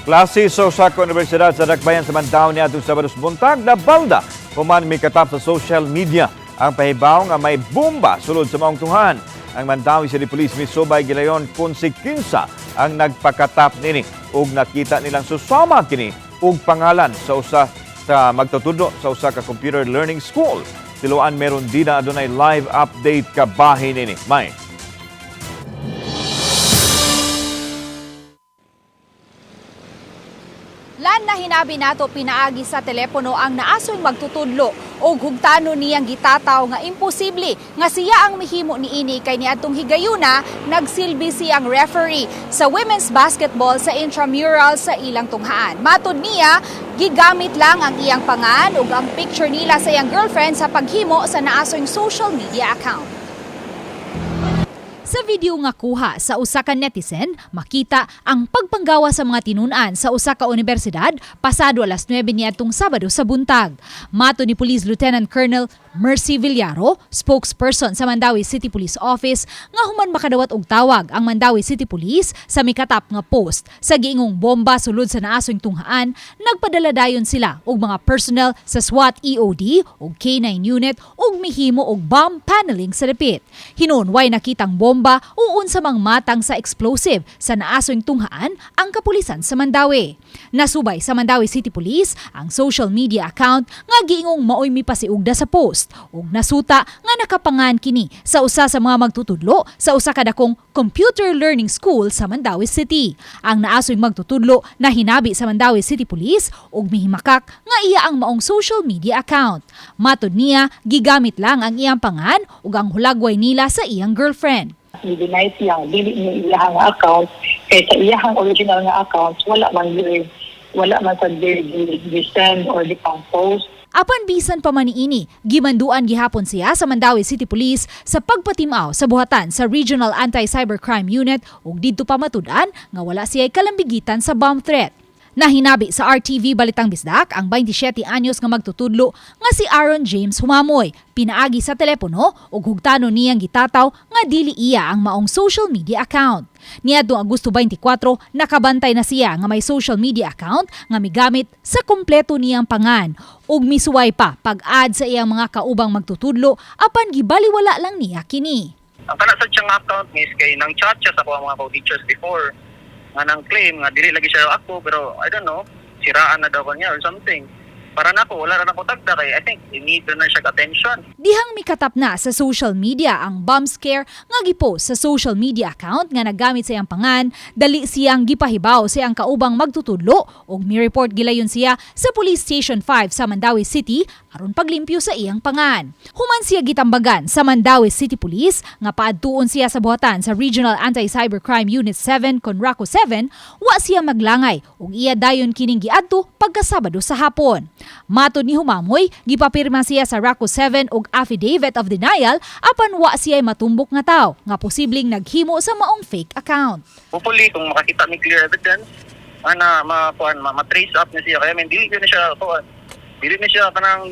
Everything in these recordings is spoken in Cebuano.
Klase sa usa ka universidad sa Dakbayan sa Mandaue niadtong Sabado sa buntag nabalda human mikatap sa social media ang pahibaw nga may bomba sulod sa maong tunghaan. Ang Mandaue City Police misubay gilayon kung si kinsa ang nagpakatap nini ug nakita nilang susama kini og pangalan sa usa sa magtutudlo sa usa ka computer learning school. Tiluan meron dina adunay live update kabahin nini. May Lan na hinabi nato pinaagi sa telepono ang naasoy magtutudlo og hugtano niyang gitataw nga imposible nga siya ang mihimo niini kay niadtong higayuna nagsilbi siyang referee sa women's basketball sa intramural sa ilang tunghaan. Matod niya, gigamit lang ang iyang pangan ug ang picture nila sa iyang girlfriend sa paghimo sa naasoy social media account. Sa video nga kuha sa usa ka netizen, makita ang pagpanggawa sa mga tinun-an sa usa ka universidad pasado alas 9 niadtong Sabado sa buntag. Mato ni Police Lieutenant Colonel Mercy Villaro, spokesperson sa Mandaue City Police Office, nga human makadawat og tawag ang Mandaue City Police sa mikatap nga post sa giingong bomba sulod sa naasoy tunghaan, nagpadala dayon sila og mga personnel sa SWAT EOD ug K9 unit ug mihimo og bomb paneling sa dapit. Hinuon way nakitang bomba o unsa mang matang sa explosive sa naasoy tunghaan ang kapulisan sa Mandaue. Nasubay sa Mandaue City Police ang social media account nga giingong maoy mipasiugda sa post ug nasuta nga nakapangan kini sa usa sa mga magtutudlo sa usa ka dakong computer learning school sa Mandaue City. Ang naasoy magtutudlo na hinabi sa Mandaue City Police ug mihimakak nga iya ang maong social media account. Matod niya, gigamit lang ang iyang pangan ug ang hulagway nila sa iyang girlfriend. Ni-deny siya dili ni iyahang account kay sa iyahang original nga account wala man sa di send or di post. Apan bisan pa man niini, gimanduan gihapon siya sa Mandaue City Police sa pagpatimaw sa buhatan sa Regional Anti-Cybercrime Unit ug didto pa matud-an nga wala siya kalambigitan sa bomb threat. Nahinabi sa RTV Balitang Bisdak ang 27 anyos nga magtutudlo nga si Aaron James Humamoy. Pinaagi sa telepono ug hugtano niyang gitataw nga dili iya ang maong social media account. Niadtong Agosto 24, nakabantay na siya nga may social media account nga migamit sa kumpleto niyang pangan ug misuway pa pag-add sa iyang mga kaubang magtutudlo apan gibaliwala lang niya kini. Ang kana sa siyang account, miss, kay nang chat siya sa akong mga co-teachers before nga nang claim nga dili lagi siya ako, pero I don't know, siraan na daw ko niya or something. Para nako, wala ra nako tagda kay I think need na siya attention. Dihang mikatap na sa social media ang bomb scare nga gipost sa social media account nga naggamit sa iyang pangan, dali siyang gipahibaw sa iyang kaubang magtutudlo ug mi-report gilayon siya sa Police Station 5 sa Mandaue City aron paglimpyo sa iyang pangan. Human siya gitambagan sa Mandaue City Police nga paadtuon siya sa buhatan sa Regional Anti-Cybercrime Unit 7 kon RACU 7, wa siya maglangay ug iya dayon kining giadto pagkasabado sa hapon. Matod ni Humamoy, gipapirma siya sa RACU 7 og affidavit of denial apan wa siya matumbok nga tawo nga posibleng naghimo sa maong fake account. Hopefully kung makakita ni clear evidence ana ma kuan ma, ma-trace up ni siya kaya, I mean, dili gyud ni siya kuan, dili ni siya kanang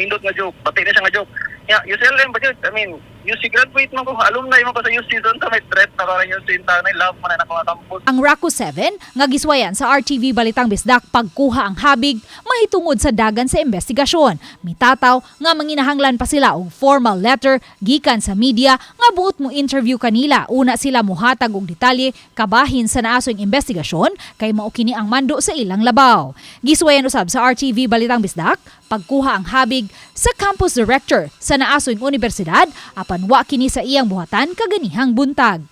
nindot nga joke, pati na siya nga joke. Yeah, UCLM ba jud? I mean, UC graduate man ko, alumni man ko sa UC, so may threat na parang UC ta na love man na ako nga campus. Ang RACU 7 nga giswayan sa RTV Balitang Bisdak pagkuha ang habig mahitungod sa dagan sa investigasyon. Mitataw nga manginahanglan pa sila og formal letter gikan sa media nga buot mo interview kanila una sila muhatag og detalye kabahin sa naasoy investigasyon kay mao kini ang mando sa ilang labaw. Giswayan usab sa RTV Balitang Bisdak pagkuha ang habig sa campus director sa naasoy universidad apan wa kini sa iyang buhatan kaganihang buntag.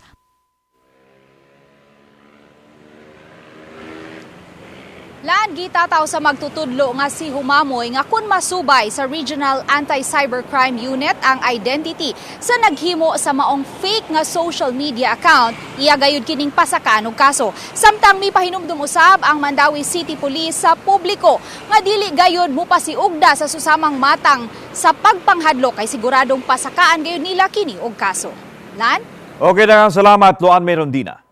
Lan gitataw sa magtutudlo nga si Humamoy nga kun masubay sa Regional Anti-Cybercrime Unit ang identity sa naghimo sa maong fake nga social media account, iya gayud kining pasakan og kaso. Samtang mipahinumdum usab ang Mandaue City Police sa publiko nga dili gayud mopasiugda sa susamang matang sa pagpanghadlok kay siguradong pasakaan gayud nila kini og kaso. Lan? Okay na, salamat Luan Merondina.